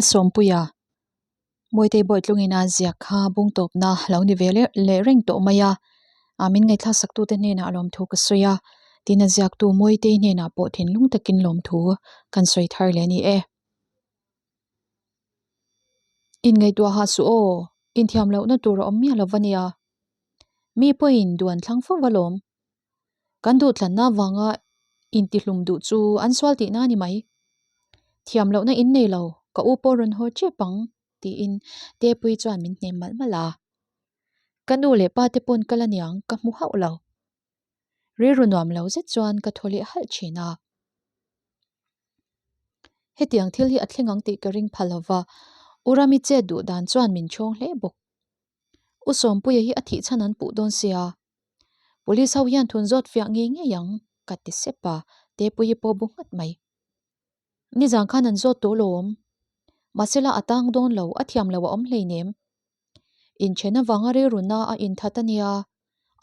Malsawmpuia, Mawitei Bawitlungin a ziak kha bung tawpna lo ni ve leh reng tawh mai a, a min ngaihthlak saktute hnenah lawmthu ka sawi a, tin a ziaktu Mawitei hnenah pawh thinlung takin lawmthu kan sawi thar leh a ni e. Inngaihtuah hah suh aw, inthiam lohna tur a awm miah lo va nia. Mi pawhin duan thlang fo va lawm. Kan duhthlanna avanga intihlum duh chu an sual tihna a ni mai. Thiam lohna in nei lo, ka u pawh rawn haw tep ang, tiin Tepui chuan min hnem malh malh a. Ka nu leh pa te pawn kal aniang ka hmu hauh lo. Rilru nuam lo zet chuan ka thaw leh halh thin a. Hetiang thil hi a thleng ang tih ka ring pha lova, U Rami chet duh dan chuan min chhawng hle bawk. U Sawmpuia hi a thih chhan an puh dawn sia. Police ho hian thun zawt fiah ngei ngei ang, ka ti sep a, Tepuii pawh bu nghat mai. Nizan khan an zawt tawh lawm. Mahsela a tang dawn lo, a thiam lo a awm hleinem. Inthen avanga rilruna a inthat a nia,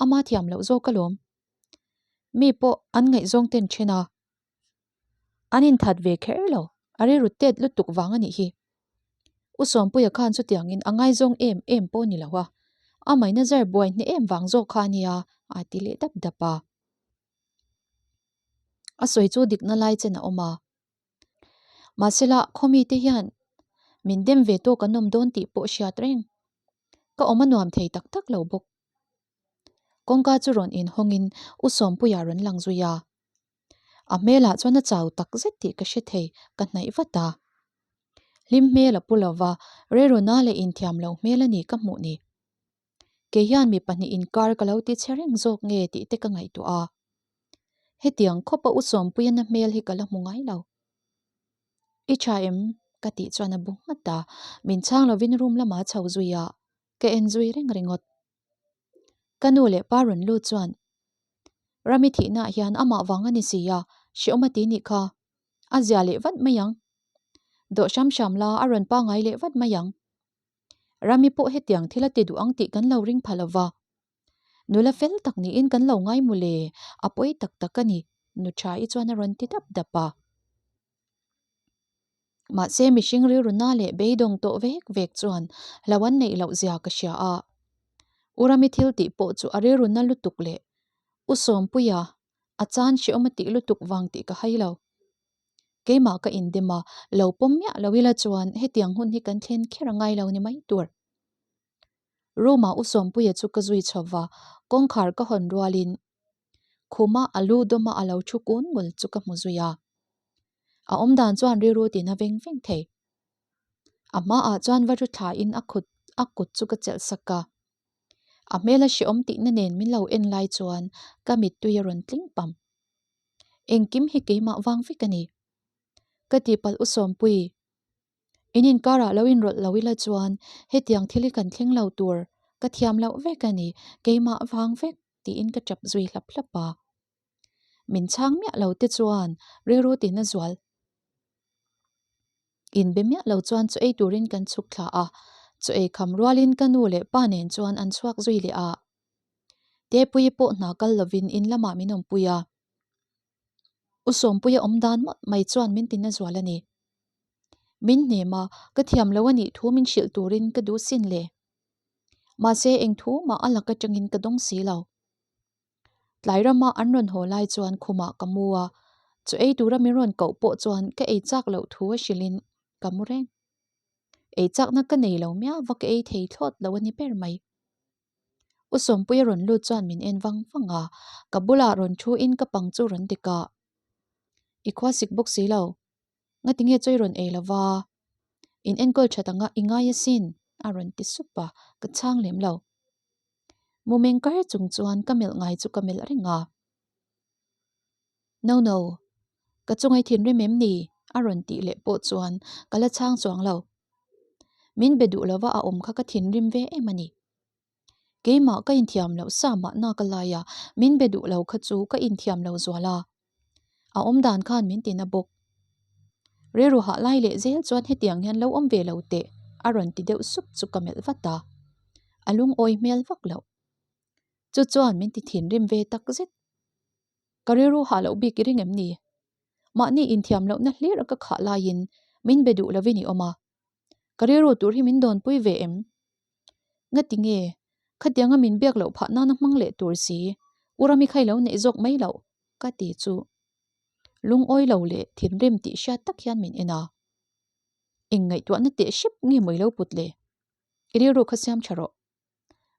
ama thiam loh zawk alawm. Mi pawh an ngaihzawng ten then a. An inthat ve kher lo, a rilru tet lutuk vang a nih hi. U Sawmpuia khan chutiangin a ngaizawng em em pawh ni lo a, a maina zar buai hne em vang zawk kha a nia, a ti leh dap dap a. A sawi chu dikna lai chen a awm a. Mahsela khawmite hian min dem ve tawk an awm dawn tih pawh hriat reng. Ka awm a nuam thei tak tak lo bawk. Kawngka chu rawn inhawngin U Sawmpuia rawn lang zui a. A hmelah chuan a chau tak zet tih ka hre thei, ka hnaih vat a. Hlim hmel a pu lova, Reruna leh inthiam lo hmel a ni ka hmuh ni. Kei hian mi pahnih inkar ka lo ti chhe reng zawk nge tih te ka ngaihtuah a. Hetiang khawpa U Sawmpuiana hmel hi ka la hmu ngai lo. I tha em? ka tih chuan a bu nghat a, min chhang lovin room lamah a chho zui a, ka en zui reng ringawt. Ka nu leh pa rawn lut chuan Rami thihnaah hian amah vang a ni si a, hrehawm a ti nih kha. A zia leh vat mai ang. Dawh hram hram la a rawn pangai leh vat mai ang. Rami pawh hetiang thil a ti duh ang tih kan lo ring pha lo va. Nula fel tak niin kan lo ngai mu le, a pawi tak tak a ni, nu tha i chuan a rawn ti dap dap a. Mahse mihring rilru na leh beidawng tawh vek vek chuan hlo an neih loh zia ka hria a. U Rami thil tih pawh chu a rilru na lutuk leh U Sawmpuia a chan hrehawm a tih lutuk vang tih ka hai lo. Keimah ka indem a, lo pawm miah lo ila chuan hetiang hun hi kan thlen kher a ngai lo ni mai tur. Room-ah U Sawmpuia chu ka zui chho va, kawngkhar ka hawn rualin khuma a lu dawma a lo thu kun ngul chu ka hmu zui a. A awm dan chuan rilru tina veng veng thei. A hmaah chuan va ru thlain a khut a kut chu ka chelh sak a. A hmel a hrehawm tihna nen min lo en lai chuan ka mittui a rawn tling pam. Engkim hi keimah vang vek a ni. Ka tihpalh U Sawmpui. In inkarah lo inrawlh lo ila chuan hetiang thil hi kan thleng lo tur ka thiam loh vek a ni, keimah vang vek tiin ka tap zui hlap hlap a. Min chhang miah lo te chuan rilru tina zual. Inbe miah lo chuan chaw ei turin kan chhuk thla a, chaw ei kham rualin ka nu leh pa nen chuan an chhuak zui leh a. Tepuii pawh hna kal lovin in lamah min awmpui a. U Sawmpuia awm dan mawlh mai chuan min tina zual a ni. Min hnem a, ka thiam lo a nih thu min hrilh turin ka duh sin le. Mahse eng thu mah a lak atangin ka dawng si lo. Tlai rama an rawn haw lai chuan khumah ka mu a, chu ei tura min rawn koh pawh chuan ka ei chak loh thu a hrilhin ka mu reng. Ei chakna ka nei lo miau va ka ei thei thlawt lo a ni ber mai. U Sawmpuia rawn lut chuan min en vang vang a, ka bulah rawn thu in ka pang chu rawn dik a. I khua sik bawk si lo, ngati nge chawi rawn ei lova? In enkawl that anga i ngai asin a rawn ti sup a, ka chhang lem lo. Mumeng kar chung chuan ka melh ngai chu ka melh reng a. No no, ka chungai thinrim em ni? a rawn tih leh pawh chuan ka la chhang chuang lo. Min be duh lova a awm kha ka thinrim ve em a ni. Keimah ka inthiam loh sa mahna ka lai a, min be duh lo kha chu ka inthiam lo zual a. A awm dan khan min tina bawk. Rilru hah lai leh zel chuan hetiang hian lo awm ve lo teh a rawn ti deuh sup chu ka melh vat a. A lungawi hmel vak loh. Chu chuan min ti thinrim ve tak zet. Ka rilru hah loh bik i ring em ni? Mahni inthiam lohna hlir a ka khah laiin min be duh lovin i awm a. Ka rilru tur hi min dawnpui ve em? Ngati nge? Khatianga min biak loh phah nana hmang leh tur si, U Rami kha i lo neih zawk mai loh, ka ti chu. Lungawi lo leh thinrim tih hriat tak hian min en a. Eng ngaihtuahna teh hrep nge maw i lo put le? I rilru kha siam tha rawh.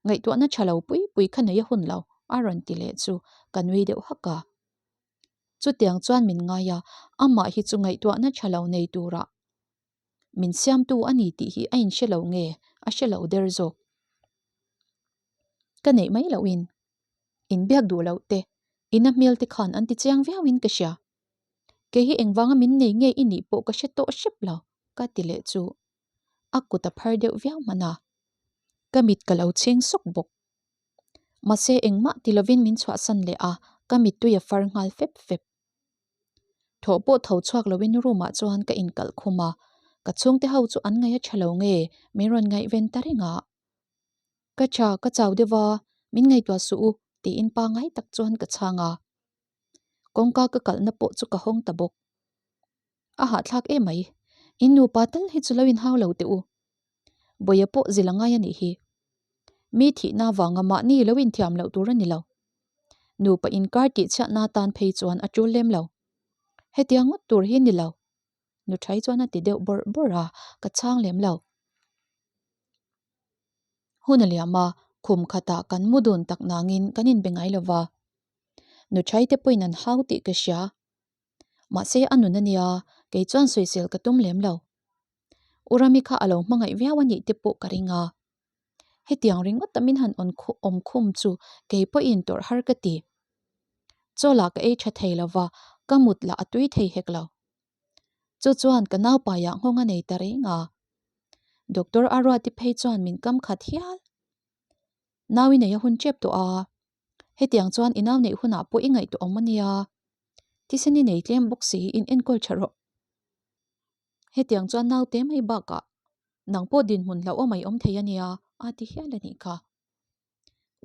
Ngaihtuahna tha lo pui pui kha nei a hun lo, a rawn ti leh chu ka nui deuh hak a. Chutiang chuan min ngai a, amah hi chu ngaihtuahna tha lo nei turah min siamtu a ni tih hi a inhre lo nge a hre lo der zawk. Ka neih mai lohin inbiak duh loh te, ina hmel te khan an ti chiang viauin ka hria. Kei hi engvanga min nei nge i nih pawh ka hre tawh hrep lo, ka ti leh chu a kut a phar deuh viau hman a, ka mit ka lo chhing sawk bawk. Mahse engmah ti lovin min chhuahsan leh a, ka mittui a far nghal fep fep. Thawh pawh tho chhuak lovin room ah chuan ka inkalh khum a, ka chhungte ho chu an ngaih a tha lo nge min rawn ngaihven ta reng a. Ka tha, ka chau deuh a, min ngaihtuah suh u tiin pangngai tak chuan ka chhang a. Kawngka ka kalhna pawh chu ka hawng ta bawk. A hahthlak em mai, in nupa tal hi chu lo inhau lo teh u. Bawia pawh zil a ngai a nih hi. Mi thihna avanga mahni lo inthiam loh tur a ni lo. Nupa inkar tihchhiatna tan phei chuan a tul lem lo. Hetiang ngawt tur hi ni lo. Nuthai chuan a ti deuh bawrh bawrh a, ka chhang lem lo. Hun a liam a, khum khatah kan mu dun tak nangin kan inbe ngai lo va. Nuthai te pawhin an hau tih ka hria. Mahse a nun a nia, kei chuan sawisel ka tum lem lo. U Rami kha a lo hmangaih viau a nih te pawh ka ring a. Hetiang ringawt a min han awm khum chu kei pawhin tawrh har ka ti. Chaw lah ka ei tha thei lo va, ka mut lah a tui thei hek lo. Chu chuan ka naupaiah nghawng a nei ta reng a. Doctor Aruati phei chuan min kam khat hial. Nau i nei a hun tep tawh a. Hetiang chuan i nau neih hunah pawh i ngaihtuah awm a nia. Thisen i nei tlem bawk si in enkawl tha rawh. Hetiang chuan naute mai bakah nang pawh dinhmun hlauhawm a i awm thei a nia a ti hial a nih kha.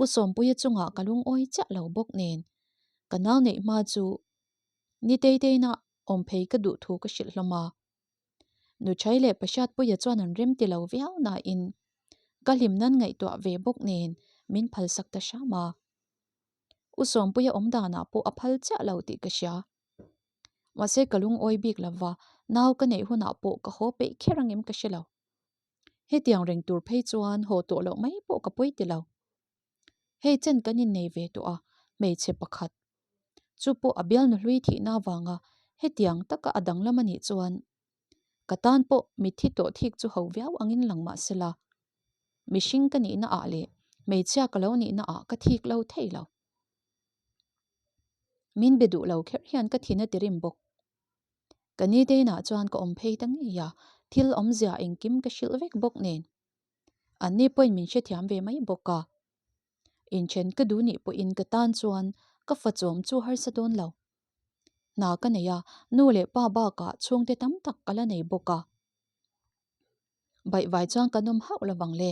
U Sawmpuia chungah ka lungawi chiah lo bawk nen ka nau neih hma chu ni teiteina awm phei ka duh thu ka hrilh hlawm a. Nuchhai leh Pahriatpuia chuan an rem ti lo viau nain ka hlim nan ngaihtuah ve bawk nen min phalsak ta hram a. U Sawmpuia awm danah pawh a phal chiah lo tih ka hria. Mahse ka lungawi bik lo va, nau ka neih hunah pawh ka haw peih kher angem ka hre lo. Hetiang reng tur phei chuan haw tawh loh mai pawh ka pawi ti lo. Hei chen kan innei ve tawh a, hmeichhe pakhat. Chu pawh a bialnu hlui thihna avanga hetiang taka a danglam a nih chuan ka tan pawh mitthi tawh thik chu ho viau angin lang mah sela, mihring ka nihna ah leh hmeichhia ka lo nihna ah ka thik lo thei lo. Min be duh lo kher hian ka thin a ti rim bawk. Ka ni teinah chuan ka awm phei ta ngei a, thil awmzia engkim ka hrilh vek bawk nen. Anni pawhin min hrethiam ve mai bawk a. Inthen ka duh nih pawhin ka tan chuan ka fachawm chu harsa dawn lo. Hna ka nei a, nu leh pa bakah chhungte tam tak ka la nei bawk a. Baihvai chuan ka nawm hauh lovang le.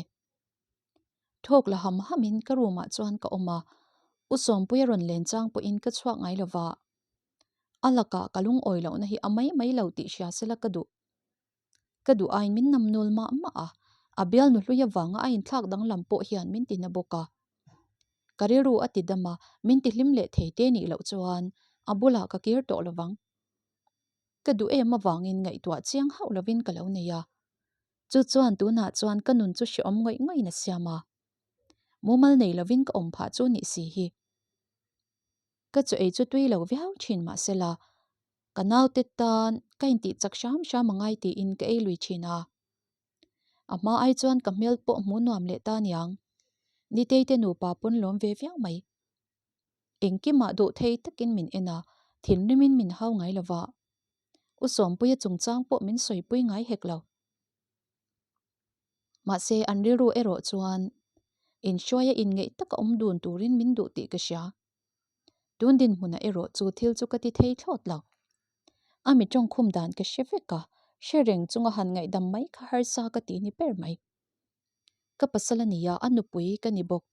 Thawk la ham hamin ka room ah chuan ka awm a, U Sawmpuia rawn len chang pawhin ka chhuak ngai lova. A lakah ka lungawi lohna hi a mai mai lo tih hria sela ka duh. Ka duh aiin min nam nul mah mah a, a bialnu hlui avanga a inthlak danglam pawh hian min ti na bawk a. Ka rilru a ti dam a, min ti hlim leh thei te nih loh chuan a bulah ka kir tawh lovang. Ka duh em avangin ngaihtuah chiang hauh lovin ka lo nei a. Chu chuan tunah chuan ka nun chu hrehawm ngawih ngawih in a siam a. Mumal nei lovin ka awm phah chu nih si hi. Ka chaw ei chu tui lo viau thin mahsela ka naute tan ka intih chak hram hram a ngai tiin ka ei lui thin a. A hma ai chuan ka hmel pawh hmu nuam leh ta niang. Nitei te nupa pawn lawm ve viau mai. Engkimah duh thei takin min en a, thinrimin min hau ngai lova. U Sawmpuia chungchang pawh min sawipui ngai hek lo. Mahse an rilru erawh chuan inhruaia inngeih taka awm dun turin min duh tih ka hria. Tun dinhmunah erawh chu thil chu ka ti thei thlawt lo. A mi tawngkhum dan ka hre vek a, hre reng chunga han ngaihdam mai kha harsa ka ti ni ber mai. Ka pasal a nia, a nupui ka ni bawk.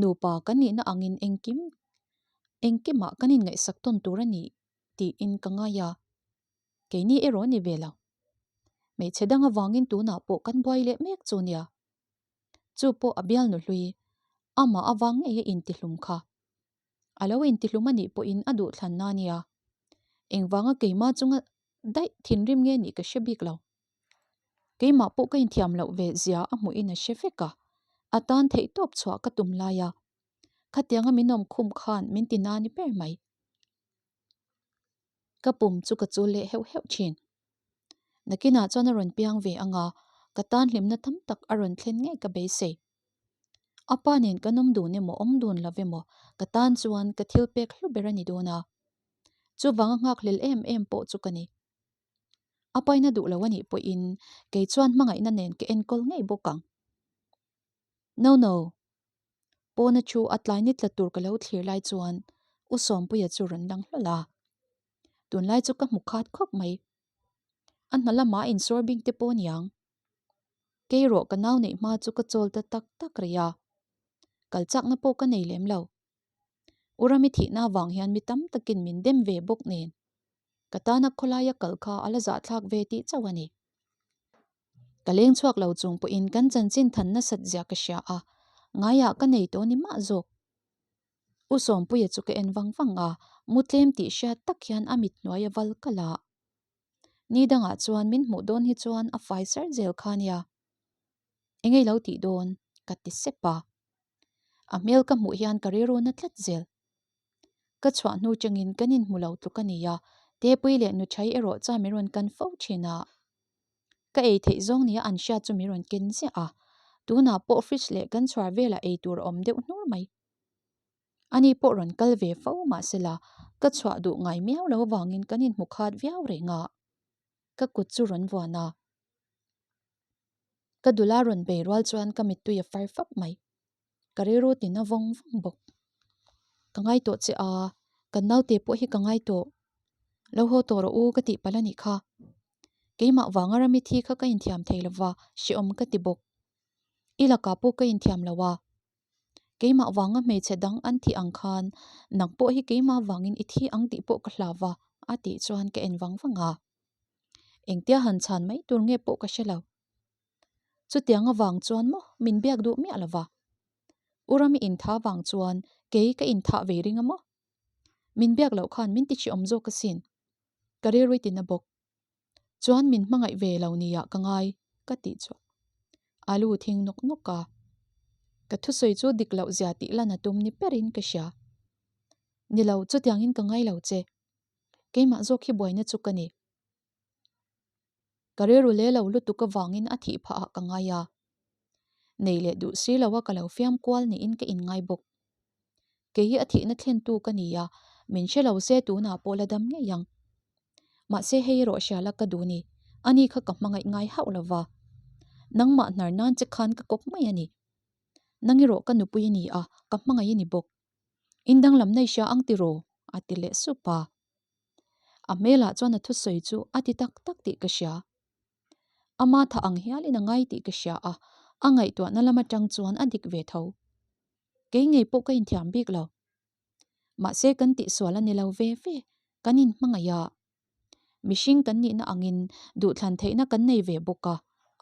Nupa kan nihna angin engkim engkimah kan inngaihsak tawn tur a ni tiin ka ngai a, keini erawh ni ve lo. Hmeichhe dang avangin tunah pawh kan buai leh mek chu nia. Chu pawh a bialnu hlui, amah avang ngei a intihlum kha. A lo intihlum a nih pawhin a duhthlanna a nia. Engvanga keimah chunga daih thinrim nge nih ka hre bik lo. Keimah pawh ka inthiam loh ve zia a hmuhin a hre vek a, a tan theih tawp chhuah ka tum lai a, khatianga min awm khum khan min ti na ni ber mai. Ka pum chu ka chul leh heuh heuh thin. Nakinah chuan a rawn piang ve ang a, ka tan hlimna tam tak a rawn thlen ngei ka beisei. A pa nen kan awm dun emaw awm dun lo emaw ka tan chuan ka thil pek hlu ber a ni dawn a. Chuvanga nghakhlel em em pawh chu ka ni. A paina duh lo a nih pawhin kei chuan hmangaihna nen ka enkawl ngei bawk ang. No no. Pawna chu a tlai ni tla tur ka lo thlir lai chuan U Sawmpuia chu rawn lang hlawl a. Tunlai chu ka hmu khat khawp mai. A hna lamah a insawr bing te pawh niang. Kei rawh ka nau neih hma chu ka chawl ta tak tak rih a. Kal chakna pawh ka nei lem lo. U Rami thihna avang hian mi tam takin min dem ve bawk nen. Ka tana khawlaia kal kha a la zahthlak ve tih chauh a ni. Ka leng chhuak lo chung pawhin kan chanchin than nasat zia ka hria a, ngaiah ka nei tawh ni mah zawk. U Sawmpuia chu ka en vang vang a, mu tlem tih hriat tak hian a mit hnuai a val kalh a. Ni dangah chuan min hmuh dawn hi chuan a fai sar zel kha nia. Engei lo tih dawn? ka ti sep a. A hmel ka hmuh hian ka rilru na tlat zel. Ka chhuah hnu changin kan inhmu lo tluk a ni a, Tepui leh Nuchhai erawh chuan min rawn kan fo thin a. Ka ei theih zawng nia an hriat chu min rawn ken ziah a, tunah pawh fridge leh kan chhuar velah ei tur a awm deuh hnur mai. Ani pawh rawn kal ve fo mahsela ka chhuah duh ngai miau lo vangin kan inhmu khat viau reng a, ka kut chu rawn vuan a. Ka dula rawn bei rual chuan ka mittui a far fap mai. Ka rilru tin a vawng vawng bawk. Ka ngai tawh che a, kan naute pawh hi ka ngai tawh. Lo haw tawh rawh u ka tih palh a nih kha. Keimah vanga rami thi kha ka inthiam thei lova, hrehawm ka ti bawk. I lakah pawh ka inthiam lo a. Keimah vanga hmeichhe dang an thih ang khan nang pawh hi keimah vangin i thi ang tih pawh ka hlau va a tih chuan ka en vang vang a. Engtia han chhan mai tur nge pawh ka hre lo. Chutiang avang chuan maw min biak duh miah lo va. U Rami intha vang chuan kei ka inthah ve ring a maw? Min biak loh khan min tichhiawm zawk asin. Ka rilru tina bawk. Chuan min hmangaih ve lo nia ka ngai ka tih chu a lu thing nawk nawk a. Ka thusawi chu dik loh zia tih lan a tum ni perin ka hria. Ni lo chutiangin ka ngai lo che. Keimah zawk hi buaina chu ka ni. Ka rilru le lo lutuk avangin a thih phah ah ka ngai a. Nei leh duh si lo a ka lo fiam kual niin ka inngai bawk. Kei hi a thihna thlentu ka ni a, min hre lo se tunah pawh la dam ngei ang. Mahse hei erawh hriala ka duh ni, ani kha ka hmangaih ngai hauh lo va. Nangmah hnar nan che khan ka kawp mai a ni. Nang erawh ka nupui a ni a, ka hmangaih a ni bawk. In danglam nei hria ang tiraw? a ti leh sup a. A hmelah chuan a thusawi chu a ti tak tak tih ka hria. Ama tha ang hialin a ngai tih ka hria a, a ngaihtuahna lam atang chuan a dik ve tho. Kei ngei pawh ka inthiam bik lo. Mahse kan tihsual a ni lo ve ve, kan inhmangaih a. Mihring kan nihna angin duhthlan theihna kan nei ve bawk a,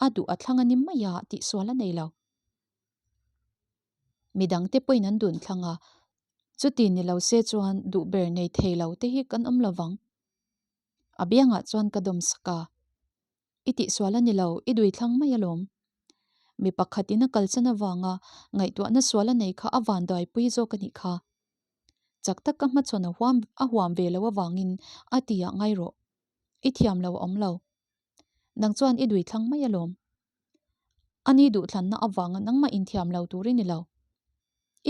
a duh a thlang a ni mai a, tihsual a nei lo. Midangte pawhin an dun thlang a, chuti ni lo se chuan duh ber nei thei lo te hi kan awm lo vang. A biangah chuan ka dawm sak a, I tihsual a ni lo, i dui thlang mai alawm. Mi pakhatin a kalsan avanga ngaihtuahna sual a nei kha a vanduaipui zawk a nih kha. Chak taka hmachhawn a huam a huam ve lo avangin a ti ah ngai rawh. I thiam lo a awm lo. Nang chuan i dui thlang mai alawm. Ani duhthlanna avanga nangmah inthiam lo tur i ni lo.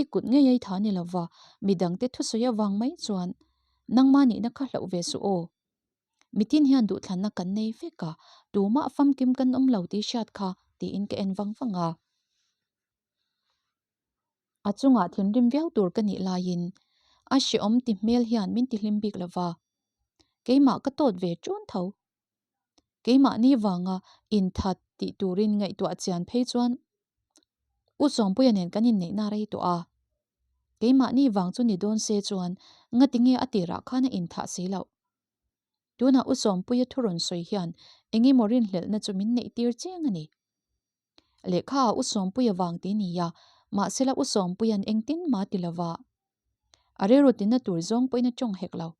I kut ngei ei tha ni lova midangte thusawi avang mai chuan nangmah nihna kha hlauh ve suh aw. Mitin hian duhthlanna kan nei vek a, tumah famkim kan awm lo tih hriat kha tiin ka en vang vang a. A chungah thinrim viau tur ka nih laiin a hrehawm ti hmel hian min tihlim bik lova, keimah ka tawt ve ṭun tho. Keimahni vanga inthat tih turin ngaihtuah chian phei chuan U Sawmpuia nen kan inneihna rei tawh a. Keimahni vang chu ni dawn se chuan ngati nge a tirah khan a inthah si loh. Tunah U Sawmpuia thu rawn sawi hian eng emaw rinhlelhna chu min neih tir chiang a ni. Lehkha ah U Sawmpuia vang ti nia, mahsela U Sawmpuia'n engtin mah ti lova a rilru tinna tur zawng pawhin a tawng hek lo.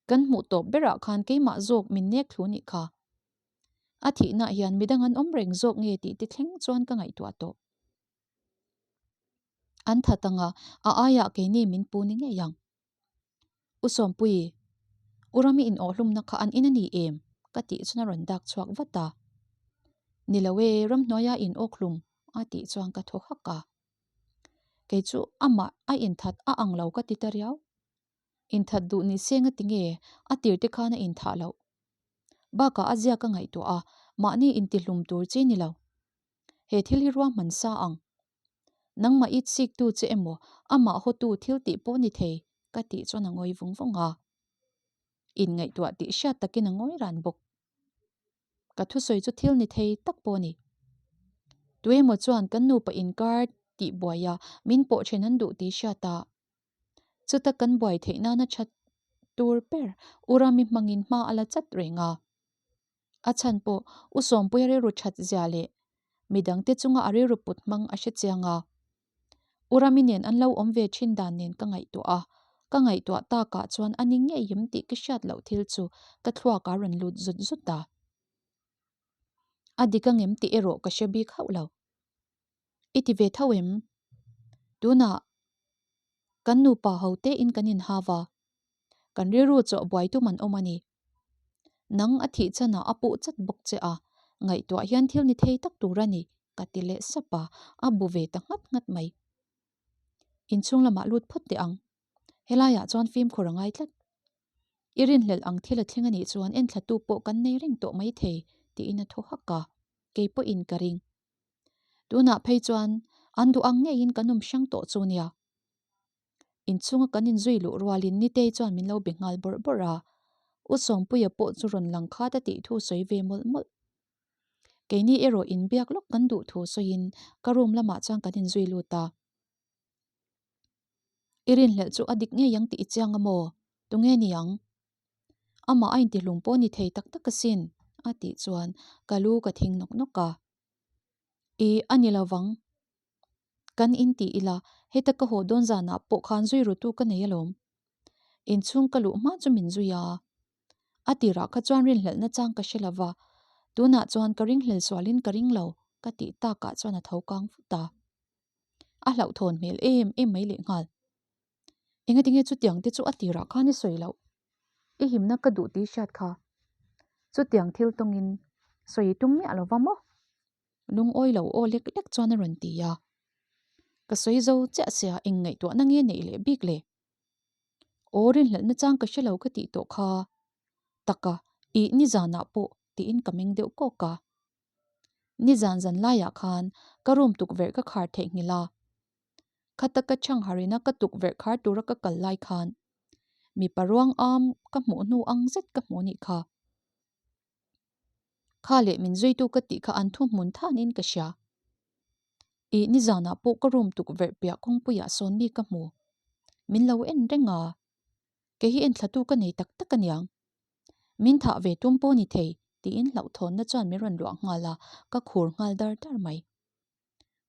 Kan hmuh tawp berah khan keimah zawk min nek thlu nih kha. A thihnaah hian midang an awm reng zawk nge tih te thleng chuan ka ngaihtuah tawh. An that anga a aiah keini min pu ni ngei ang. U Sawmpui, U Rami in awhlumna kha an in a ni em? ka tih chuan a rawn dak chhuak vat a. Ni lo e, ramhnuaia in awkhlum a tih chuan ka thaw hak a. Kei chu amah a inthat a ang lo ka ti ta riau. Inthat duh ni se nga tinge a tir te khan a inthah loh. Bakah a ziak a ngaihtuah a, mahni intihlum tur chi ni lo. He thil hi ruahman sa ang. Nangmah i chiktu che emaw amah hawtu thil tih pawh ni thei ka tih chuan a ngawi vung vung a. Inngaihtuah tih hriat takin a ngawi ran bawk. Ka thusawi chu thil ni thei tak pawh a ni. Tuemaw chuan kan nupa inkar tih buaia min pawh then an duh tih hriat a. Chuta kan buai theih nana that tur ber U Rami hmangin hma a la chat reng a. A chhan pawh U Sawmpuia rilru that zia leh midangte chunga a rilru put hmang a hre chiang a. U Rami nen an lo awm ve thin dan nen ka ngaihtuah a, ka ngaihtuah takah chuan a ni ngei em tih ka hriat loh thil chu ka thluak a rawn lut zut zut a. A dik angem tih erawh ka hre bik hauh lo. I ti ve tho em? Tunah kan nupa ho tein kan inhau a, kan rilru chawh buai tum an awm a ni. Nang a thih chanah a puh chat bawk che a, ngaihtuah hian thil ni thei tak tur a ni, ka ti leh sap a, a bu ve ta nghat nghat mai. Inchhung lamah lut phawt teh ang. Helaiah chuan fimkhur a ngai tlat. I rinhlelh ang thil a thleng a nih chuan enthlatu pawh kan nei reng tawh mai thei, tiin a thaw hak a, kei pawhin ka ring. Tunah phei chuan an duh ang ngeiin kan awm hrang tawh chu nia. Inchhunga kan inzui luh rualin Nitei chuan min lo be nghal bawrh bawrh a, U Sawmpuia pawh chu rawn lang khat a tih thu sawi ve mawlh mawlh. Keini erawh inbiak lawk kan duh thu sawiin ka room lamah chuan kan inzui lut a. I rinhlelh chu a dik ngei ang tih i chiang a maw? Tunge ni ang? Amah a intihlum pawh ni thei tak tak asin, a tih chuan ka lu ka thing nawk nawk a. I a ni lovang. Kan in ti ila, heta ka haw dawn zanah pawh khan zui rutu ka nei alawm. Inchhung ka luh hma chu min zui a. A tirah kha chuan rinhlelhna chang ka hre lova, tunah chuan ka ringhlel sualin ka ring lo, ka tih takah chuan a tho kang vut a. A hlauhthawn hmel em em mai lehnghal. Engatinge chutiang te chu a tirah khan i sawi loh? I himna ka duh tih hriat kha. Chutiang thil tawngin sawi i tum miah lova maw? Lungawi lo aw lek lek chuan a rawn ti a. Ka sawi zo chiah sia eng ngaihtuahna nge neih leh bik le? Aw rinhlelhna chang ka hre lo ka tih tawh kha. Taka, ih nizanah pawh tiin ka meng deuh kawk a. Nizan zan laiah khan ka room tukverh ka khar theihnghilh a. Khata ka chhang harina ka tukverh khar tura ka kal lai khan mipa ruang am ka hmuh hnu ang zet ka hmuh anih kha. Kha leh min zuitu ka tih kha an thu hmun thanin ka hria. Ih nizanah pawh ka room tukverh piah kawngpuiah sawn mi ka hmu. Min lo en reng a. Kei hi enthlatu ka nei tak tak aniang. Min thah ve tum pawh ni thei tiin hlauhthawnna chuan min rawn luah nghal a, ka khur nghal dar dar mai.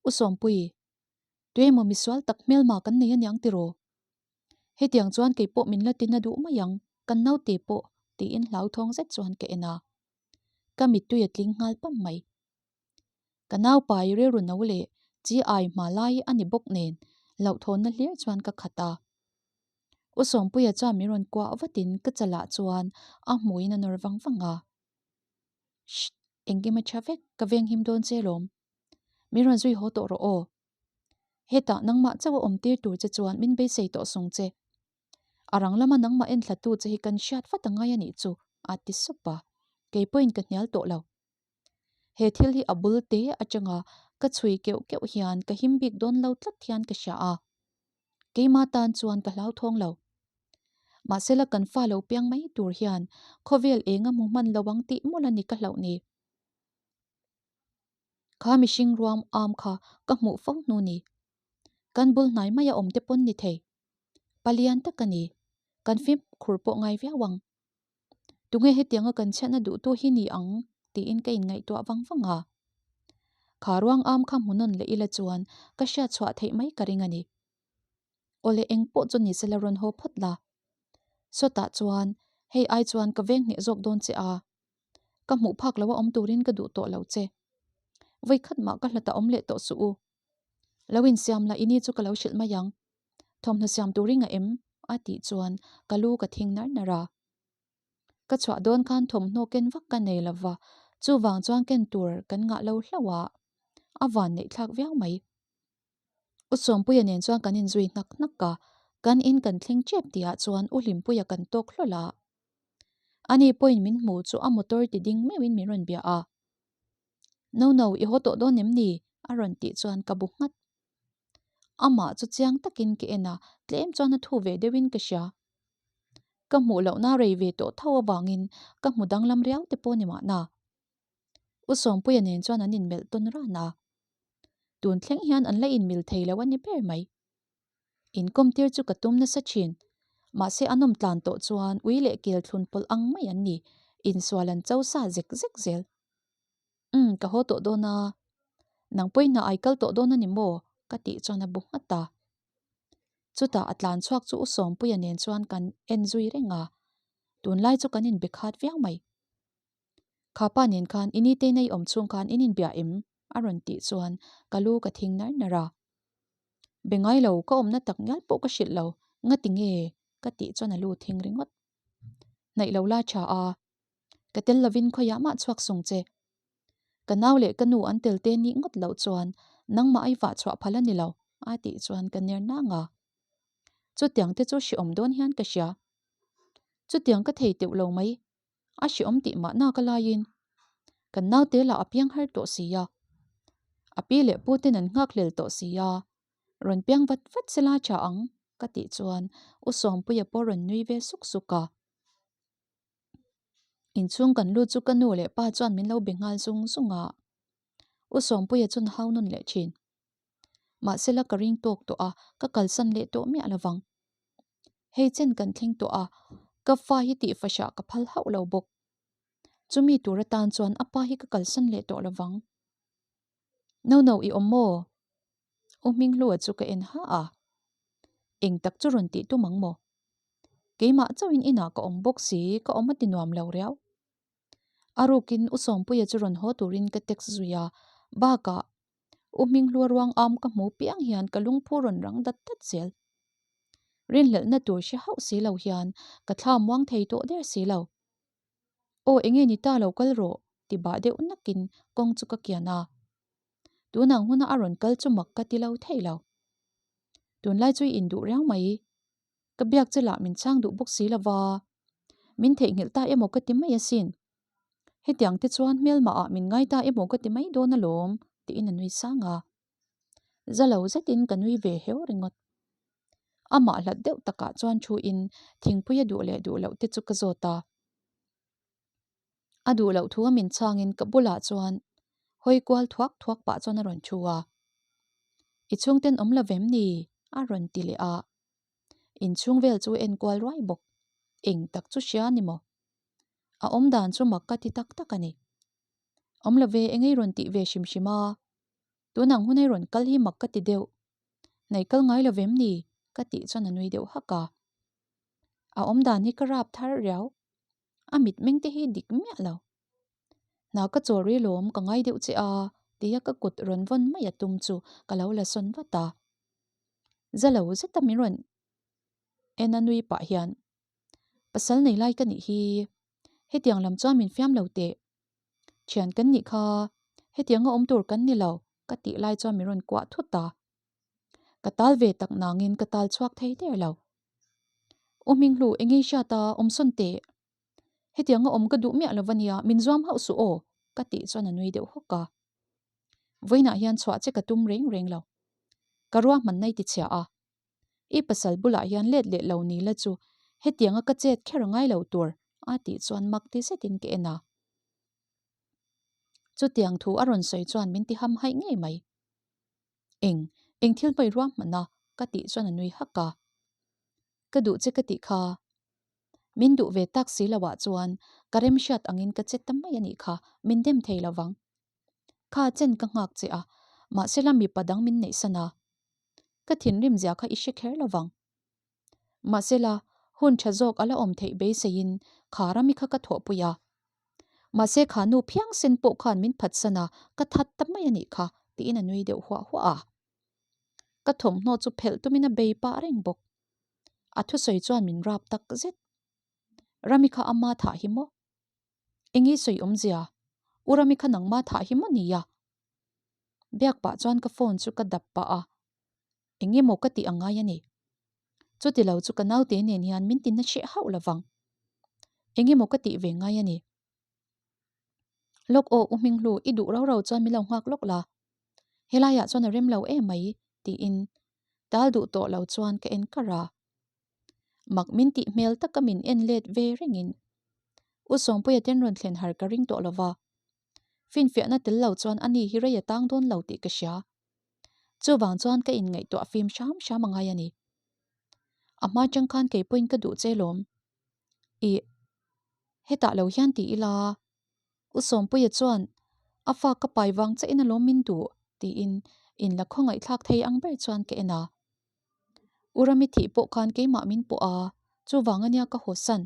U Sawmpui, tuemaw misual tak hmelma kan nei aniang tiraw? Hetiang chuan kei pawh min la tina duh mai ang, kan naute pawh, tiin hlauthawng zet chuan ka en a. Ka mittui a tling nghal pam mai. Ka naupai rilru no leh chi ai hma lai a ni bawk nen hlauhthawnna hlir chuan ka khat a. U Sawmpuia chuan min rawn kuah vatin ka chalah chuan a hmuiin a nawr vang vang a. Shh! Engkim a tha vek, ka venghim dawn che lawm. Min rawn zui haw tawh rawh aw. Hetah nangmah chauh a awm tir tur che chuan min beisei tawh sung che. A rang lama nangmah enthlatu che hi kan hriat vat a ngai a nih chu, a ti sup a. Kei pawhin ka hnial tawh lo. He thil hi a bul te atanga ka chhui keuh keuh hian ka him bik dawn lo tlat hian ka hria a. Keima tan chuan ka hlauthawng lo. Mahsela kan fa lo piang mai tur hian khawvel eng a hmu hman lo ang tih mawlh a ni ka hlauh ni. Kha mihring ruam am kha ka hmuh fo hnu ni. Kan bul hnai maia awm te pawn ni thei. Palian tak a ni. Kan fimkhur pawh ngai viau ang. Tunge hetianga kan chhiatna duhtu hi ni ang? tiin ka inngaihtuah vang vang a. Kha ruang am kha hmu nawn leh ila chuan ka hriat chhuah theih mai ka ring a ni. Awle eng pawh chu ni sela rawn haw phawt la. Sawtah chuan hei ai chuan ka veng hneh zawk dawn che a. Ka hmuh phak lo a awm turin ka duh tawh lo che. Vawi khat mah ka hlat a awm leh tawh suh u. Lo insiam la i ni chu ka lo hrilh mai ang. Thawmhnaw siam turin a em? a tih chuan ka lu ka thing nar nar a. Ka chhuah dawn khan thawmhnaw ken vak ka nei lova, chuvang chuan ken tur kan ngah lo hlauh a, a van neih thlak viau mai. U Sawmpuia nen chuan kan inzui hnak hnak a, kan in kan thleng tep tihah chuan U Hlimpuia kan tawk hlawlh a. Ani pawhin min hmu chu a motor ti ding meuhin min rawn bia a. No no, i haw tawh dawn em ni? a rawn tih chuan ka bu nghat. Amah chu chiang takin ka en a, tlem chuan a thu ve deuhin ka hria. Ka hmuh lohna rei ve tawh tho avangin ka hmu danglam riau te pawh ni mahna. U Sawmpuia nen chuan an inmelh tawn ran a. Tun thleng hian an la inmil thei lo a ni ber mai. Inkawm tir chu ka tum nasa thin. Mahse an awm tlan tawh chuan ui leh kel thlun pawlh ang mai an ni, insual an cho sa zek zek zel. Umm, ka haw tawh dawn a. Nang pawhin hna ai kal tawh dawn a ni maw? ka tih chuan a bu nghat a. Chutah a tlan chhuak chu U Sawmpuia nen chuan kan en zui reng a, tunlai chu kan inbe khat viau mai. Kha pa nen khan i nite nei awm chhung khan in inbia em? a rawn tih chuan ka lu ka thing nar nar a. Be ngai lo, ka awmna tak ngial pawh ka hrilh lo, ngati nge? ka tih chuan a lu thing ringawt. Hnaih lo la tha a, ka tel lovin khawiah mah chhuak sung che. Ka nau leh ka nu an tel te nih ngawt loh chuan nangmah ai vah chhuah phal a ni lo, a tih chuan ka ner nang a. Chutiang te chu hriawm dawn hian ka hria. Chutiang ka thei teuh lo mai, a hriawm tih mahna ka laiin kan naute lah a piang har tawh si a, a pi leh pu ten an nghak hlel tawh si a, rawn piang vat vat sela tha ang ka tih chuan U Sawmpuia pawh rawn nui ve suk suk a. Inchhung kan lut chu ka nu leh pa chuan min lo be nghal zung zung a, U Sawmpuia chuan hau nawn leh thin. Mahsela ka ring tawk tawh a, ka kalsan leh tawh miah lovang. Hei chen kan thleng tawh a, ka fa hi tih fahriah ka phal hauh lo bawk. Chumi tur atan chuan a pa hi ka kalsan leh tawh lovang. No no i awm maw? U Hminghlua chu ka en ha a. Eng tak chu rawn tih tum ang maw? Keimah chauhin inah ka awm bawk si, ka awm a ti nuam lo riau. A rukin U Sawmpuia chu rawn haw turin ka text zui a, bakah U Hminghlua ruang am ka hmu piang hian ka lungphu rawn rang dat dat zel. Rinhlelhna tur hre hauh si lo hian ka thla muang thei tawh der si lo. Aw enge ni ta lo kal rawh ti bah deuh nakin kawng chu ka kian a. Tunang huna a rawn kal chu mak ka ti lo thei lo. Tunlai chu i induh riau mai. Ka biak che lah min chhang duh bawk si lova, min theihnghilh ta emaw ka ti mai asin. Hetiang te chuan hmelmah ah min ngai ta emaw ka ti mai dawn alawm tiin a nui sang a. Za lo zetin ka nui ve heu ringawt. Amah hlat deuh takah chuan thu in thingpui a duh leh duh loh te chu ka zawt a. A duh loh thu a min chhangin ka bulah chuan hawi kual thuak thuak pah chuan a rawn thu a. I chhungten awm lo vem ni? a rawn ti leh a. Inchhung vel chu en kual ruai bawk. Eng tak chu hria ni maw? A awm dan chu mak ka ti tak tak a ni. Awm lo ve engei rawn tih ve hrim hrim a. Tunang hunei rawn kal hi mak ka ti deuh. Nei kal ngai lo vem ni? ka tih chuan a nui deuh hak a. A awm dan hi ka rap thar riau. A mitmeng te hi dik miah lo. Hna ka chaw ri lawm ka ngai deuh che a tia ka kut rawn vawn mai a tum chu ka lo la sawn vat a. Za lo zeta min rawn en a nui pah hian pasal nei lai ka nih hi hetiang lam chuan min fiam lo teh. Thian kan nih kha hetianga awm tur kan ni lo ka tih lai chuan min rawn kuah thut a. Ka tal ve tak nangin ka tal chhuak thei der lo. U Hminghlu engei hriat a awm sawn teh. Hetianga awm ka duh miah lo ania, min zuam hauh suh aw, ka tih chuan a nui deuh hawk a. Vawiinah hian chhuah che ka tum reng reng lo. Ka ruahman nai ti chhia a. I pasal bulah hian let leh lo ni la chu hetianga ka chet kher a ngai lo tur, a tih chuan mak ti zetin ka en a. Chutiang thu a rawn sawi chuan min ti ham haih ngei mai. Eng, eng thil hmawih ruahman a, ka tih chuan a nui hak a. Ka duh che ka tih kha. Min duh ve tak si lo ah chuan ka remhriat angin ka che ta mai a nih kha, min dem thei lo vang. Kha chen ka nghak che a, mahsela mipa dang min neihsan a. Ka thinrim zia kha i hre kher lo vang. Mahsela, hun tha zawk a la awm theih beiseiin kha rami kha ka thawhpui a. Mahse kha nu phiangsen pawh khan min phatsan a, ka that ta mai a nih kha, tiin a nui deuh huah huah a. Ka thawmhnaw chu phelh tumin a bei pah reng bawk. A thusawi chuan min rap tak zet. Rami kha ama thah hi maw? Eng i sawi awmzia? U Rami kha nangma thah hi maw nia? Biak pah chuan ka phone chu ka dap pah a, eng emaw ka tih angai a ni. Chuti lo chu ka naute nen hian min ti na hreh hauh lo vang. Eng emaw ka tih ve ngai a ni. Lawk aw U Hminghlu, i duh rau rau chuan min lo nghak lawk la. Helaiah chuan a rem lo em mai, tiin tal duh tawh lo chuan ka en kar a. Mak min tih hmel taka min en let ve rengin U Sawmpuia ten rawn thlen har ka ring tawh lo va. Finfiahna tel lo chuan ani hi rei a tang dawn lo tih ka hria. Chuvang chuan ka inngaihtuah fim hram hram a ngai a ni. A hma chang khan kei pawhin ka duh che lawm. Ih, hetah lo hian ti ila. U Sawmpuia chuan a fa ka pai vang che in alawm min duh tiin in la khawngaihthlak thei ang ber chuan ka en a. U Rami thih pawh khan keimah min pawh a, chuvang ania ka hawsan.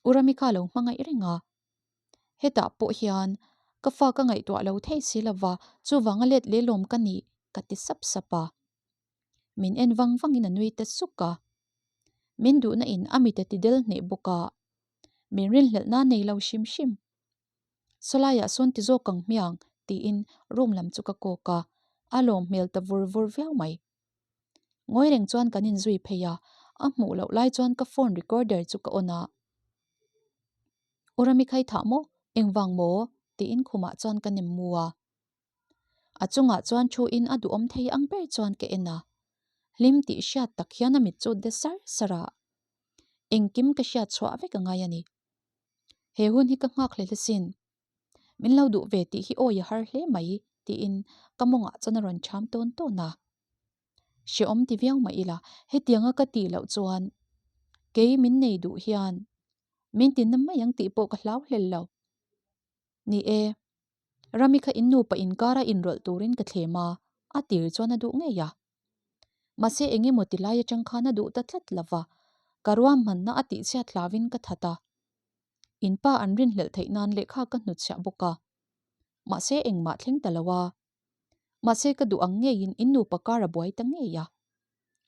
U Rami kha lo hmangaih reng a. Hetah pawh hian ka fa ka ngaihtuah lo thei si lova, chuvanga let leh lawm ka nih ka ti sap sap a. Min en vang vangin a nui ta suk a. Min duhna in a mit a ti del hneh bawk a. Min rinhlelhna nei lo hrim hrim. Sawlaiah sawn ti zawk ang hmiang tiin room lam chu ka kawk a, a lawm hmel ta vur vur viau mai. Ngawi reng chuan kan inzui phei a, a hmuh loh lai chuan ka phone recorder chu ka on a. U Rami khai thah maw? Engvang maw? tiin khumah chuan ka nem mu a. A chungah chuan thu in a duhawm thei ang ber chuan ka en a, hlim tih hriat tak hian a mit chu de sar sar a. Engkim ka hriat chhuah vek a ngai a ni. He hun hi ka nghak hle hlasin. Min lo duh ve tih hi awi a har hle mai tiin ka mawngah chuan a rawn ṭham tawn tawn a. Hrehawm ti viau mah ila hetianga ka tih loh chuan kei min nei duh hian min tinna mai ang tih pawh ka hlau hlel lo. Ni e, Rami kha in nupa inkara inrawlh turin ka thlem a, a tir chuan a duh ngei a. Mahse eng emaw ti lai atang khan a duh ta tlat lo va, ka ruahmanna a tihchhiat hlauin ka that a. In pa an rinhlelh theih nan lehkha ka hnutchhiah bawk a. Mahse engmah thleng ta lo a. Mahse ka duh ang ngeiin in nupa kar a buai ta ngei a.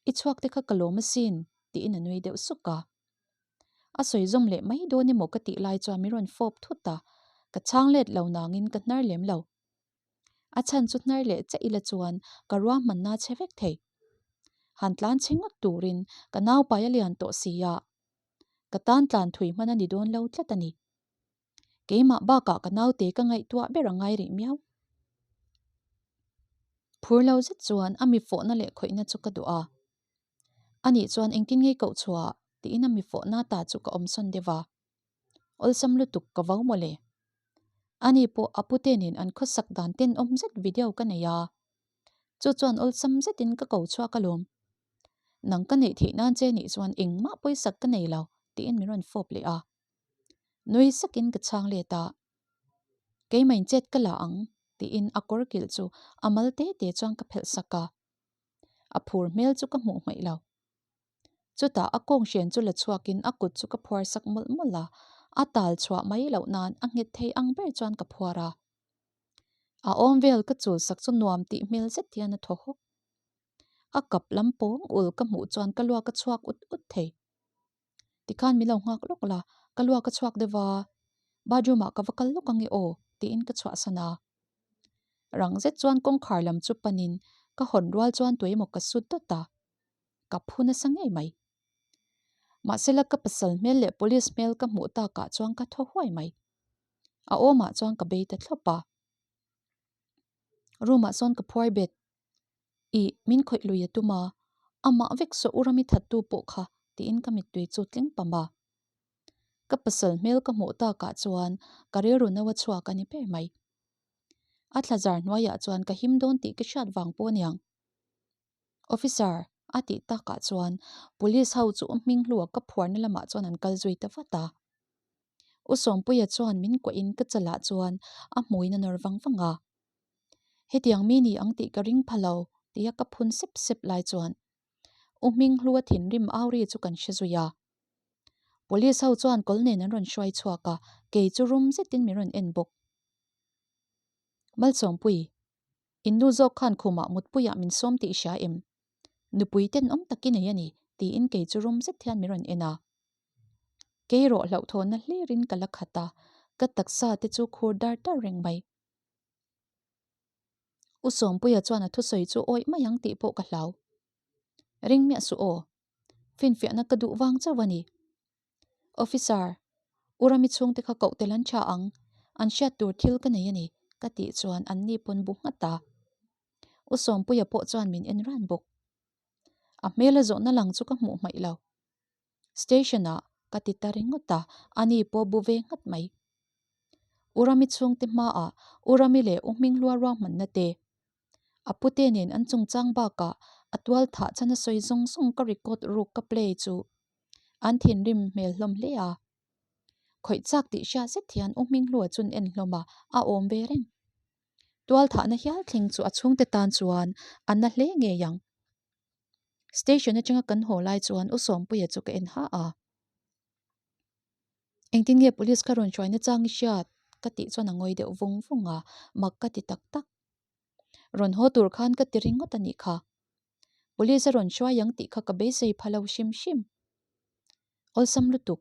I chhuak te kha ka lawm asin, tiin a nui deuh suk a. A sawi zawm leh mai dawn emaw ka tih lai chuan min rawn fawp thut a, ka chhang let lo nangin ka hnar lem lo. A chhan chu hnar leh che ila chuan ka ruahmanna che vek thei. Han tlan chhe ngawt turin ka naupai a lian tawh si a, ka tan tlan thui hman a ni dawn lo tlat a ni. Keimah bakah ka naute ka ngaihtuah ber a ngai rih miau. Phur lo zet chuan a mi fawhna leh khawihna chu ka duh a. Anih chuan engtin ngei koh chhuah tiin a mi fawhna ta chu ka awmsawn deuh a. Awlsam lutuk ka vo mawle. Ani pawh a pute nen an khawsak dan tenawm zet video ka nei a. Chu chuan awlsam zetin ka ko chhuak alawm. Nang ka neih theih nan che nih chuan engmah pawisak ka nei lo tiin min rawn fawp leh a. Nui sakin ka chhang let a. Keimah chet ka la ang tiin a kawr kilh chu a mal te te chuan ka phelh sak a. A phur hmel chu ka hmuh hmaih lo. Chutah a kawng hrian chu la chhuakin a kut chu ka phuar sak mawlh mawlh a, a tal chhuah mai loh nan a nghet thei ang ber chuan ka phuar a. A awm vel ka chul sak chu nuam tih hmel zet hian a thaw hawk. A kap lam pawng ul ka hmuh chuan ka luak a chhuak ut ut thei. Tikhan min lo nghak lawk la, ka luak a chhuak deuh a, bathroom ah ka va kal lawk ange aw tiin ka chhuahsan a. Rang zet chuan kawngkhar lam chu panin ka hawn rual chuan tuemaw ka sut dawt a. Ka phu nasa ngei mai. Mahsela ka pasal hmel leh police hmel ka hmuh takah chuan ka thaw huai mai. A awmah chuan ka bei ta thlawp a. Room ah sawn ka phuar bet. Ih, min khawih lui a tum a, amah vek saw u Rami thattu pawh kha tiin ka mittui chu tling pam a. Ka pasal hmel ka hmuh takah chuan ka rilru no a chhuak a ni ber mai. A thlazar hnuaiah chuan ka him dawn tih ka hriat vang pawh aniang. Officer, A tih takah chuan police ho chu Hminghlua ka phuarna lamah chuan an kal zui ta vat a. U Sawmpuia chuan min kuahin ka chalah chuan a hmuin a nawr vang vang a. Hetiang mi ni ang tih ka ring pha lo tia ka phun sep sep lai chuan U Hminghlua thinrim au ri chu kan hre zui a. Police ho chuan kawl nen an rawn hruai chhuak a, kei chu rum zetin min rawn en bawk. Malsawmpui, in nu zawk khan khumah mutpuiah min sawm tih i hria em? Nupui tenawm tak i nei a ni, tiin kei chu rum zet hian min rawn en a. Kei rawh hlauhthawnna hlirin ka la khat a, ka taksa te chu khur dar dar reng mai. U Sawmpuia chuan a thusawi chu awih mai ang tih pawh ka hlau. Ring miah suh aw. Finfiahna ka duh vang chauh a ni. Officer, U Rami chhungte kha koh tel an tha ang, an hriat tur thil ka nei a ni, ka tih chuan an ni pawn bu nghat a. U Sawmpuia pawh chuan min en ran bawk. A hmel a zawhna lang chu ka hmuh hmaih lo. Station ah ka ti ta ringawt a, ani pawh bu ve nghat mai. U Rami chhungte hmaah U Rami leh U Hminghlua ruahmanna te, a pute nen an chungchang bakah a tual thah chhan a sawi zawng zawng ka record ruk ka play chu an thinrim hmel hlawm hle a. Khawih chak tih hriat zet hian U Hminghlua chun en hlawm a, a awm ve reng. Tual thahna hial thleng chu a chhungte tan chuan a na hle ngei ang. Station atanga kan haw lai chuan U Sawmpuia chu ka en ha a. Engtin nge police kha rawn hruaina chang i hriat? ka tih chuan a ngawi deuh vung vung a, mak ka ti tak tak. Rawn haw tur khan ka ti ringawt a nih kha. Police a rawn hruai ang tih kha ka beisei pha lo hrim hrim. Awlsam lutuk.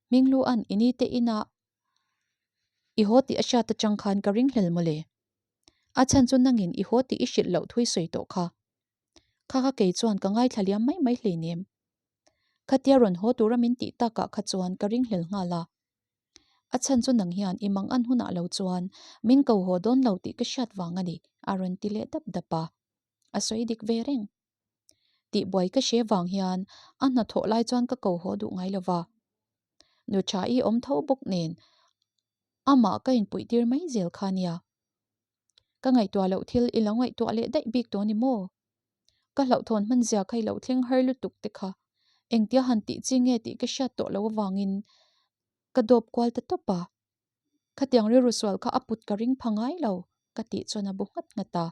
Hminglua'n i ni te inah i haw tih a hriat atang khan ka ringhlel mawle. A chhan chu nangin i haw tih i hrilh loh thui sawi tawh kha. Kha kha kei chuan ka ngaithla liam mai mai hleinem. Khatia rawn haw tura min tih takah kha chuan ka ringhlel nghal a. A chhan chu nang hian i mang an hunah lo chuan min ko haw dawn lo tih ka hriat vang a ni, a rawn ti leh dap dap a. A sawi dik ve reng. Tihbuai ka hre vang hian a hnathawh lai chuan ka ko haw duh ngai lo va. Nu tha i awm tho bawk nen amah ka inpuih tir mai zel kha nia. Ka ngaihtuah loh thil i lo ngaihtuah leh daih bik tawh ni maw? Ka hlauhthawn hman zia kha i lo thleng har lutuk te kha engtia han tih chi nge tih ka hriat tawh loh avangin ka dawp kual ta tawp a. Khatiang rilru sual kha a put ka ring pha ngai lo ka tih chuan a bu nghat nghat a.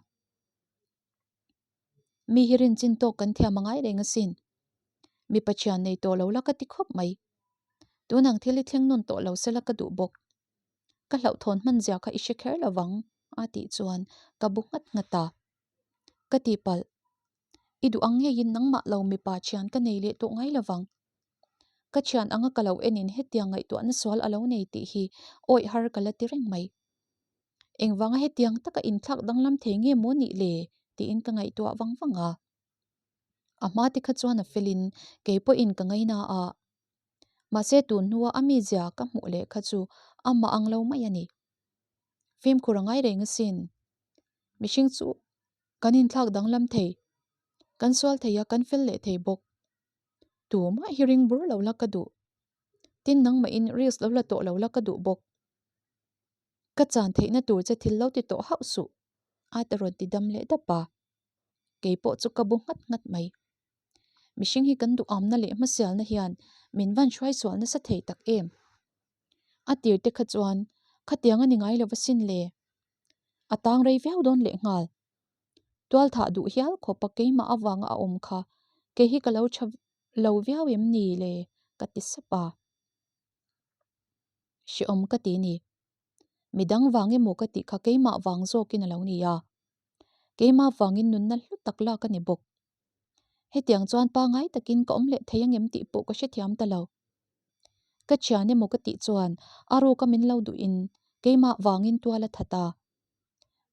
Mi hi rin chin tawk kan thiam a ngai reng asin. Mipa thian nei tawh lo la ka ti khawp mai. Tun ang thil hi thleng nawn tawh lo sela ka duh bawk. Ka hlauhthawn hman zia kha i hre kher lo vang a tih chuan ka bu nghat nghat a. Ka tihpalh. I duh ang ngeiin nangmah lo mipa thian ka nei leh tawh ngai lo vang. Ka thian anga ka lo enin hetiang ngaihtuahna sual a lo nei tih hi awih har ka la ti reng mai. Engvanga hetiang taka inthlak danglam thei nge maw nih le? tiin ka ngaihtuah vang vang a. A hma te kha chuan a felin kei pawhin ka ngaina a. Mahse tun hnua a mizia ka hmuh leh kha chu amah ang lo mai a ni. Fimkhur a ngai reng asin. Mihring chu kan inthlak danglam thei, kan sual thei a, kan fel leh thei bawk. Tumah hi ring bur lo la ka duh. Tin nangmahin risk lo la tawh lo la ka duh bawk. Ka chan theihna tur che thil lo ti tawh hauh suh, a ti rawn ti dam leh dap a. Kei pawh chu ka bu nghat nghat mai. Mihring hi kan duhamna leh hmasialna hian min van hruai sual nasa thei tak em? A tir te kha chuan khatiang a ni ngai lo va sin le. A tang rei viau dawn leh nghal. Tual thah duh hial khawpa keimah avanga a awm kha kei hi ka lo tha lo viau em ni le ka ti sap a. Hrehawm ka ti ni. Midang vang emaw ka tih kha keimah vang zawkin a lo ni a. Keimah vangin nunna hlu tak lak a ni bawk. Hetiang chuan pangai takin ka awm leh thei angem tih pawh ka hrethiam ta lo. Ka thian emaw ka tih chuan a ruka min lo duhin keimah vangin tual a that a.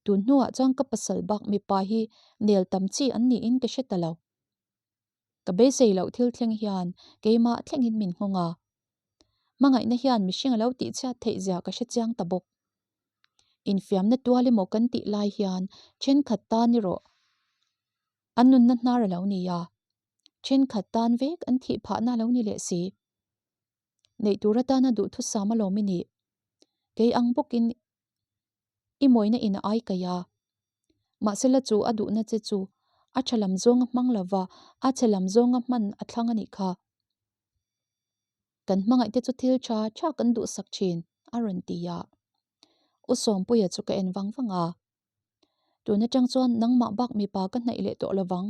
Tun hnuah chuan ka pasal bak mipa hi nel tam chi an niin ka hre ta lo. Ka beisei loh thil thleng hian keimah thlengin min nghawng a. Hmangaihna hian mihring a lo tihchhiat theih zia ka hre chiang ta bawk. Infiamna tual emaw kan tih lai hian thenkhat tan erawh an nunna hnar a lo ni a, thenkhat tan vek an thih phahna a lo ni leh si. Neih tur atana duhthusam alawm i nih. Kei ang bawkin i mawina in a ai kaih a. Mahsela chu a duhna che chu. A tha lam zawnga hmang lova, a chhe lam zawnga hman a thlang a nih kha. Kan hmangaih te chu thil tha tha kan duhsak thin, a rawn ti a. U Sawmpuia chu ka en vang vang a. Tun atang chuan nangmah bak mipa ka hnaih leh tawh lovang.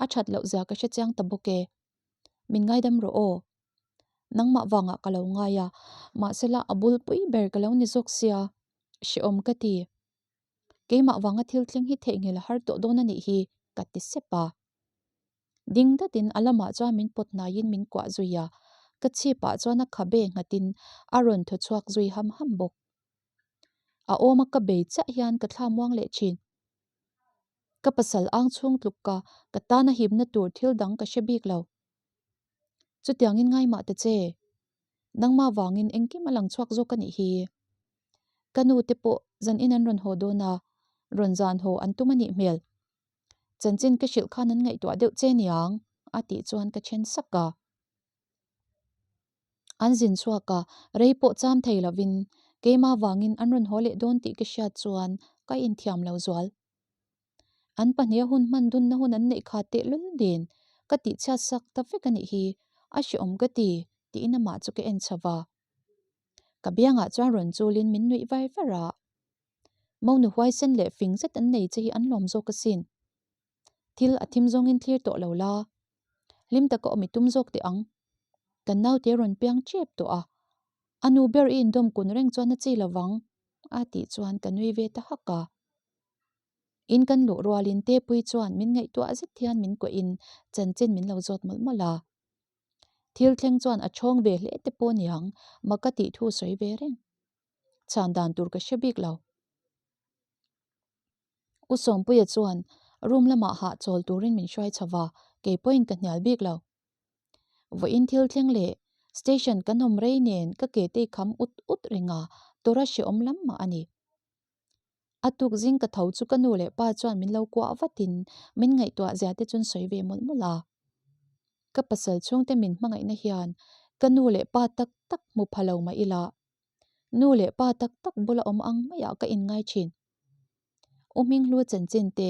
A that loh zia ka hre chiang ta bawk e. Min ngaidam rawh aw. Nangmah vangah ka lo ngai a, mahsela a bulpui ber ka lo ni zawk sia, hrehawm ka ti. Keimah vanga thil thleng hi theihnghilh a har tawh dawn a nih hi, ka ti sep a. Ding datin a lamah chuan min pawt hnaiin min kuah zui a, ka chhipah chuan a khabe nghatin a rawn thaw chhuak zui ham ham bawk. A awma ka bei chiah hian ka thla muang leh thin. Ka pasal ang chhung tluk ka ka tana himna tur thil dang ka hre bik lo. Chutiangin ngaimah ta che. Nangmah vangin engkim a lang chhuak zawk a nih hi. Ka nu te pawh zanin an rawn haw dawn a, rawn zan haw an tum a nih hmel. Chanchin ka hrilh khan an ngaihtuah deuh che niang, a tih chuan ka then sak a. An zin chhuak a, rei pawh cham thei lovin keimah vangin an rawn haw leh dawn tih ka hriat chuan ka inthiam lo zual. An pahniha hun hman dunna hun an neih kha tehlul nen ka tihchhiat sak ta vek a nih hi, a hrehawm ka ti, tiin amah chu ka en chho va. Ka biangah chuan rawn chulin min nuih var var a. Monu huaisen leh fing zet an nei che hi an lawm zawk asin. Thil a thim zawngin thlir tawh lo la. Hlim taka awm i tum zawk teh ang. Kan naute rawn piang tep tawh a. A nu ber i indawm kun reng chuan a chi lo vang, a tih chuan ka nui ve ta hak a. In kan luh rualin Tepui chuan min ngaihtuah zet hian min kuahin chanchin min lo zawt mawlh mawlh a. Thil thleng chuan a chhawng ve hle te pawh niang, mak ka tih thu sawi ve reng. Chhan dan tur ka hre bik lo. U Sawmpuia chuan room lamah hahchawl turin min hruai chho va, kei pawhin ka hnial bik lo. Vawiin thil thleng leh station kan awm rei nen ka ke te i kham ut ut reng a, tawra hrehawm lam mah a ni. A tuk zing ka tho chu ka nu leh pa chuan min lo kuah vatin min ngaihtuah zia te chuan sawi ve mawlh mawlh a. Ka pasal chhungte min hmangaihna hian ka nu leh pa tak tak hmu pha lo mah ila, nu leh pa tak tak bula awm ang maiah ka inngai thin. U Hminghlu chanchin te,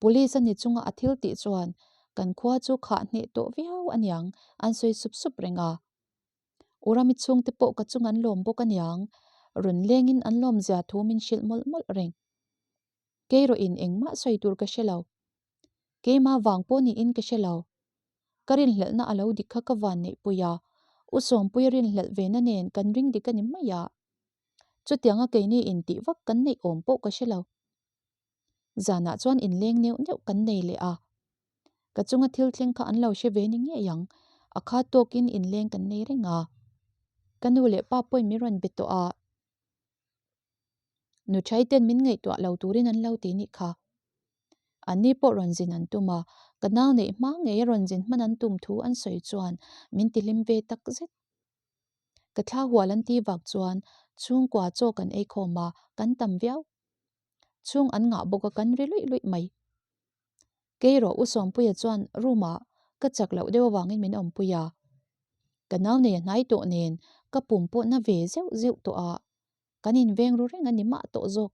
Police a ni chunga a thil tih chuan kan khua chu khah hneh tawh viau aniang an sawi sup sup reng a. U Rami chhungte pawh ka chung an lawm bawk aniang, rawn lengin an lawm zia thu min hrilh mawlh mawlh reng. Keirawhin engmah sawi tur ka hre lo. Keimah vang pawh niin ka hre lo. Ka rinhlelhna a lo dik kha ka van neihpui a, U Sawmpuia rinhlelh ve na nen kan ring dik a ni mai a. Chutianga keini intih vak kan neih awm pawh ka hre lo. Zanah chuan inleng neuh neuh kan nei leh a. Ka chunga thil thleng kha an lo hre ve ni ngei ang, a kha tawkin inleng kan nei reng a. Ka nu leh pa pawhin min rawn be tawh a. Nuthai ten min ngaihtuah lo turin an lo ti nih kha. Anni pawh rawn zin an tum a, ka nau neih hma ngei a rawn zin hman an tum thu an sawi chuan min ti hlim ve tak zet. Ka thla hual an ti vak chuan chhungkua chaw kan ei khawm a, kan tam viau. Chhung an ngah bawk a kan ri luih luih mai. Kei rawh U Sawmpuia chuan room ah ka chak loh deuh avangin min awmpui a. Ka nau nei a hnai tawh nen ka pum pawh na ve zeuh zeuh tawh a, kan inveng ru reng a ni mah tawh zawk.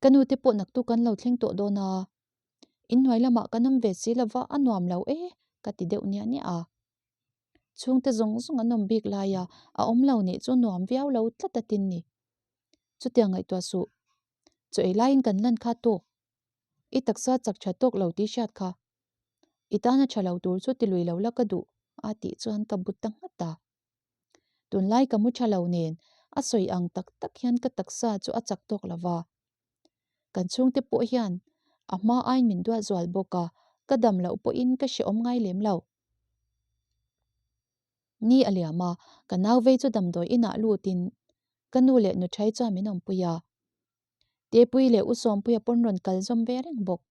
Ka nu te pawh naktuk kan lo thleng tawh dawn a, inhnuai lamah kan awm ve si lova a nuam lo e ka ti deuh niah niah a. Chhungte zawng zawng an awm bik lai a, a awm lo nih chu nuam viau lo tlat a tin ni. Chutiang ngaihtuah suh, chaw ei laiin kan lan kha tawk. I taksa chak tha tawk lo tih hriat kha. I tana tha lo tur chu ti lui lo la ka duh a tih chuan ka but ta nghat a. Tunlai ka mu tha lo nen a sawi ang tak tak hian ka taksa chu a chak tawk lo va. Kan chhungte pawh hian a hma aiin min duat zual bawk a, ka dam loh pawhin ka hrehawm ngai lem lo. Ni a liam a, ka nau vei chu damdawi inah lutin ka nu leh nuthai chuan min awmpui a. Tepui leh U Sawmpuia pawn rawn kal zawm ve reng bawk.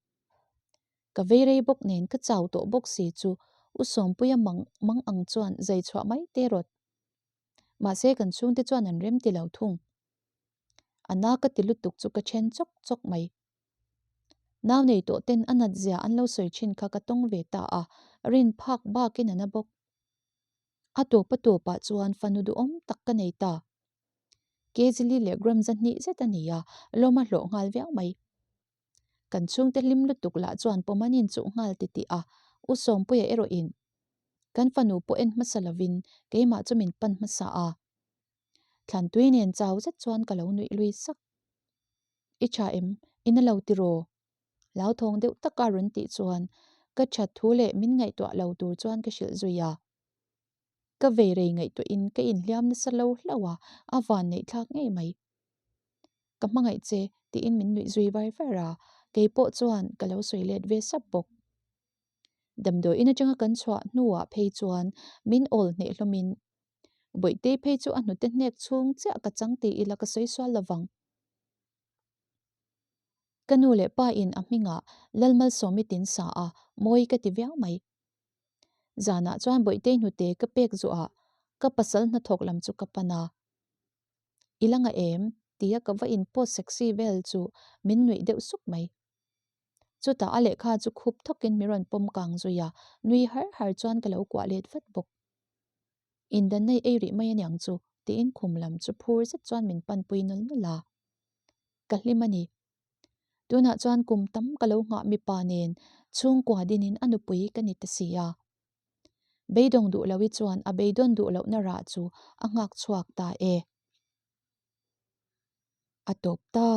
Ka vei rei bawk nen ka chau tawh bawk si chu U Sawmpuia mang mang ang chuan zai chhuah mai te rawt. Mahse kan chhungte chuan an rem ti lo thung. A na ka ti lutuk chu ka then chawk chawk mai. Nau nei tawh ten a nat zia an lo sawi thin kha ka tawng ve ta a, rin phak bakin a na bawk. A tawp a tawpah chuan fanu duhawm tak ka nei ta. Kezili leh gram zahnih zet a ni a, lawm a hlawh nghal viau mai. Kan chhungte hlim lutuk lah chuan pawm an inchuh nghal titih a, U Sawmpuia erawhin kan fanu pawh en hmasa lovin keimah chu min pan hmasa a. Thlantui nen chau zet chuan ka lo nuih lui sak. I tha em? I na lo tiraw? Hlauthawng deuh taka rawn tih chuan ka that thu leh min ngaihtuah lo tur chuan ka hrilh zui a. Ka vei rei ngaihtuahin ka inhliam nasa lo hlauh a, a van neih thlak ngei mai. Ka hmangaih che tiin min nuih zui var var a, kei pawh chuan ka lo sawi let ve sap bawk. Damdawiin atanga kan chhuah hnuah phei chuan min awl hneh hlawmin Bawihtei phei chu a hnute hnek chhung chiah ka chang ti ila ka sawi sual lovang. Ka nu leh pa in a hmingah Lalmalsawmi tin sa a, mawi ka ti viau mai. Zanah chuan Bawihtei hnute ka pek zuah ka pasal hnathawk lam chu ka pan a. I la nga em? tia ka va in post sexy vel chu min nuih deuh suk mai. Chutah a lehkha chu khup thawkin mi rawn pawm kang zui a, nui har har chuan ka lo kuah let vat bawk. Indanna i ei rih mai aniang chu tiin khum lam chu phur zet chuan min panpui nawlh nawlh a. Ka hlim a ni. Tunah chuan kum tam ka lo nghah mipa nen chhungkua dinin a nupui ka ni ta si a. Beidawng duh lohi chuan a beidawn duh lohna rah chu a nghak chhuak ta e. A tawp ta.